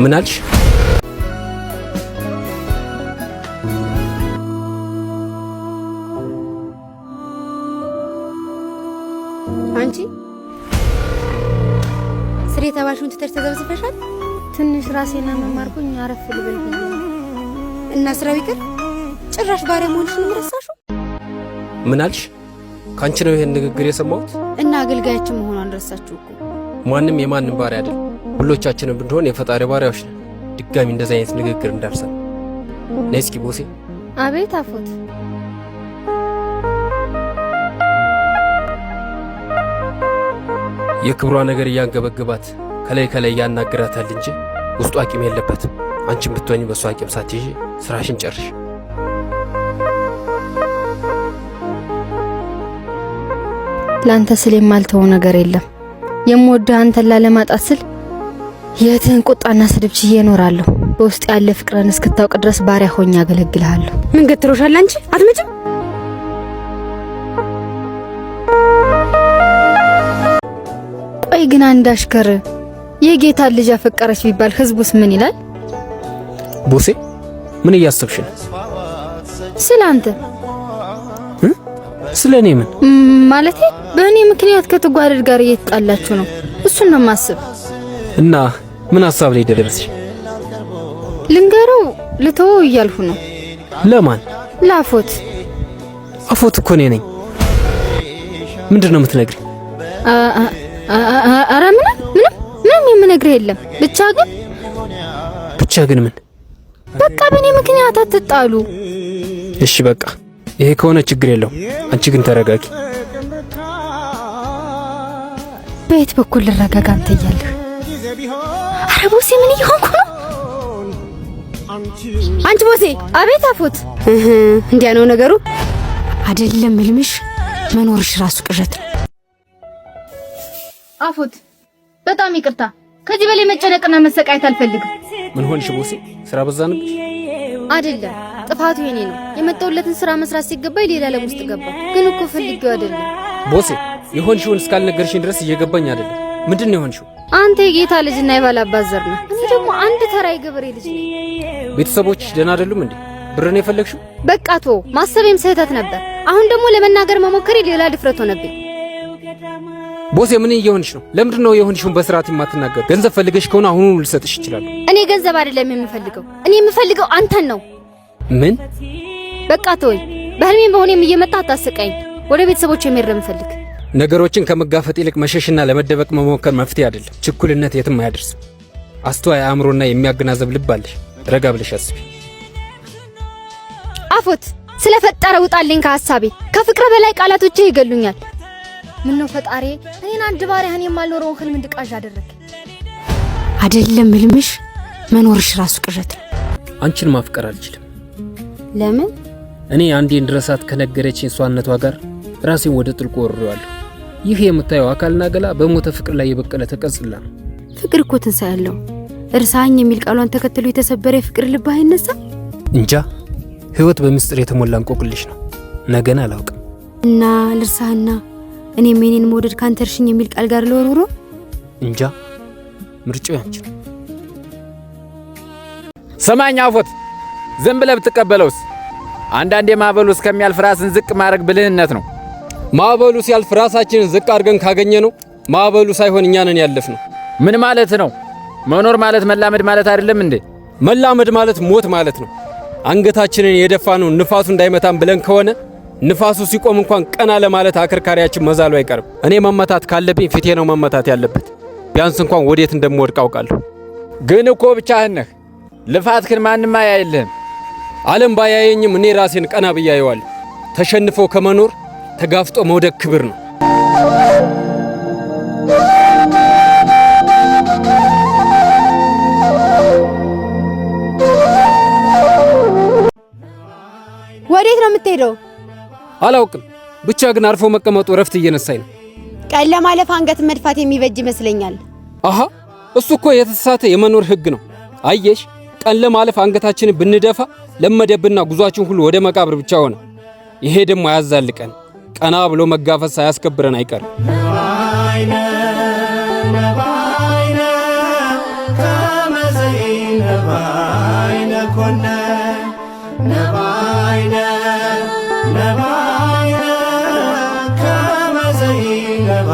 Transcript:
ምን አልሽ? አንቺ ስሬ የተባልሽውን ትተሽ ተዘብዝፈሻል። ትንሽ ራሴን አመም አድርጎኝ አረፍ ልበል ብዬ ነው። እና ስራው ይቅር ጭራሽ ባሪያ መሆንሽንም ረሳሽው። ምን አልሽ? ካንቺ ነው ይሄን ንግግር የሰማሁት? እና አገልጋያችን መሆኗን ረሳችሁ እኮ። ማንም የማንም ባሪያ አይደል። ሁሎቻችንም ብንሆን የፈጣሪ ባሪያዎች ነን። ድጋሚ እንደዚህ አይነት ንግግር እንዳልሰማ። ነይ እስኪ ቦሴ። አቤት አፎት። የክብሯ ነገር እያንገበግባት ከላይ ከላይ ያናግራታል እንጂ ውስጡ አቂም የለበትም። አንቺም ብትሆኚ በእሱ አቂም ሳትይዢ ስራሽን ጨርሽ። ለአንተ ስል የማልተወው ነገር የለም። የምወድህ አንተን ላለማጣት ስል የእህትህን ቁጣና ስድብ ችዬ እኖራለሁ። በውስጥ ያለ ፍቅርን እስክታውቅ ድረስ ባሪያ ሆኜ አገለግልሃለሁ። ምን ገትሮሻል አንቺ? አትመጭም? ቆይ ግን አንድ አሽከር የጌታን ልጅ አፈቀረች ቢባል ህዝቡስ ምን ይላል? ቦሴ ምን እያሰብሽ ነው? ስለ አንተ። ስለ እኔ ምን ማለቴ በእኔ ምክንያት ከትጓደድ ጋር እየተጣላችሁ ነው። እሱን ነው የማስብ። እና ምን ሀሳብ ላይ ደረስሽ? ልንገረው ልተወው እያልሁ ነው። ለማን? ላፎት። አፎት እኮ እኔ ነኝ። ምንድን ነው የምትነግሪኝ? ኧረ ምንም ምንም ምንም የምነግርህ የለም። ብቻ ግን ብቻ ግን ምን? በቃ በእኔ ምክንያት አትጣሉ። እሺ በቃ ይሄ ከሆነ ችግር የለውም። አንቺ ግን ተረጋጊ። በየት በኩል ልረጋጋ አንተ እያለህ? ኧረ ቦሴ ምን እየሆንኩ ነው? አንቺ ቦሴ። አቤት አፎት። እህ እንዲያ ነው ነገሩ። አይደለም ህልምሽ መኖርሽ ራሱ ቅዠት ነው። አፎት በጣም ይቅርታ። ከዚህ በላይ መጨነቅና መሰቃየት አልፈልግም። ምን ሆንሽ ቦሴ? ስራ በዛንብሽ? አይደለም ጥፋቱ የኔ ነው። የመጣሁለትን ስራ መስራት ሲገባኝ ሌላ ዓለም ውስጥ ገባ። ግን እኮ ፈልጌው አይደለም። ቦሴ የሆንሽውን እስካልነገርሽኝ ድረስ እየገባኝ አይደለም። ምንድን ነው የሆንሽው? አንተ የጌታ ልጅና የባላባት ዘር ነህ። እኔ ደግሞ አንድ ተራ የገበሬ ልጅ ነኝ። ቤተሰቦችሽ ደህና አይደሉም እንዴ? ብር ነው የፈለግሽው? በቃ ቶ ማሰቤም ስህተት ነበር። አሁን ደግሞ ለመናገር መሞከሬ ሌላ ድፍረት ሆነብኝ። ቦሴ ምን እየሆንሽ ነው? ለምንድን ነው የሆንሽውን በስርዓት የማትናገር? ገንዘብ ፈልገሽ ከሆነ አሁኑኑ ልሰጥሽ እችላለሁ። እኔ ገንዘብ አይደለም የምፈልገው፣ እኔ የምፈልገው አንተን ነው። ምን? በቃ ተወኝ። በህልሜም በሆኔም እየመጣ አታሰቃኝ። ወደ ቤተሰቦች የሚሄድ ነው የምፈልግ። ነገሮችን ከመጋፈጥ ይልቅ መሸሽና ለመደበቅ መሞከር መፍትሄ አይደለም። ችኩልነት የትም አያደርስም። አስተዋይ አእምሮና የሚያገናዘብ ልብ አለሽ። ረጋ ብለሽ አስቢ። አፎት ስለፈጠረ ውጣልኝ ከሀሳቤ። ከፍቅር በላይ ቃላቶቼ ይገሉኛል። ምነው ፈጣሪ እኔን አንድ ባሪያህን የማልኖረውን ህልም እንድቃዥ አደረግ። አይደለም ህልምሽ መኖርሽ ራሱ ቅዠት ነው። አንቺን ማፍቀር አልችልም። ለምን? እኔ አንዴ እንድረሳት ከነገረችኝ እሷነቷ ጋር ራሴን ወደ ጥልቁ ወርሬዋለሁ። ይህ የምታየው አካልና ገላ በሞተ ፍቅር ላይ የበቀለ ተቀጽላ ነው። ፍቅር እኮ ትንሣኤ አለው። እርሳኝ የሚል ቃሏን ተከትሎ የተሰበረ የፍቅር ልብህ አይነሳ? እንጃ። ህይወት በምስጢር የተሞላ እንቆቅልሽ ነው። ነገን አላውቅም። እና ልርሳህና እኔም የኔን መውደድ ካንተ እርሽኝ የሚል ቃል ጋር ልወርውሮ? እንጃ። ምርጫው ያንቺ ነው። ሰማኝ አፎት፣ ዝም ብለህ ብትቀበለውስ? አንዳንዴ ማዕበሉ እስከሚያልፍ ራስን ዝቅ ማድረግ ብልህነት ነው። ማዕበሉ ሲያልፍ ራሳችንን ዝቅ አድርገን ካገኘ ነው ማዕበሉ ሳይሆን እኛ ነን ያለፍ ነው። ምን ማለት ነው? መኖር ማለት መላመድ ማለት አይደለም እንዴ? መላመድ ማለት ሞት ማለት ነው። አንገታችንን የደፋነው ንፋሱ እንዳይመታን ብለን ከሆነ ንፋሱ ሲቆም እንኳን ቀና ለማለት አከርካሪያችን መዛሉ አይቀርም። እኔ መመታት ካለብኝ ፊቴ ነው መመታት ያለበት። ቢያንስ እንኳን ወዴት እንደምወድቅ አውቃለሁ። ግን እኮ ብቻህን ነህ። ልፋትህን ማንም አያይልህም። ዓለም ባያየኝም እኔ ራሴን ቀና ብዬ አየዋለሁ። ተሸንፎ ከመኖር ተጋፍጦ መውደቅ ክብር ነው። ወዴት ነው የምትሄደው? አላውቅም፣ ብቻ ግን አርፎ መቀመጡ እረፍት እየነሳኝ ነው። ቀን ለማለፍ አንገት መድፋት የሚበጅ ይመስለኛል። አሃ እሱ እኮ የተሳሳተ የመኖር ህግ ነው። አየሽ፣ ቀን ለማለፍ አንገታችንን ብንደፋ ለመደብና ጉዟችን ሁሉ ወደ መቃብር ብቻ ሆነ። ይሄ ደግሞ አያዛልቀን። ቀና ብሎ መጋፈጥ ሳያስከብረን አይቀርም። ነባይነ ኮነ ነባይነ ነባይነ ከመዘይ ነባ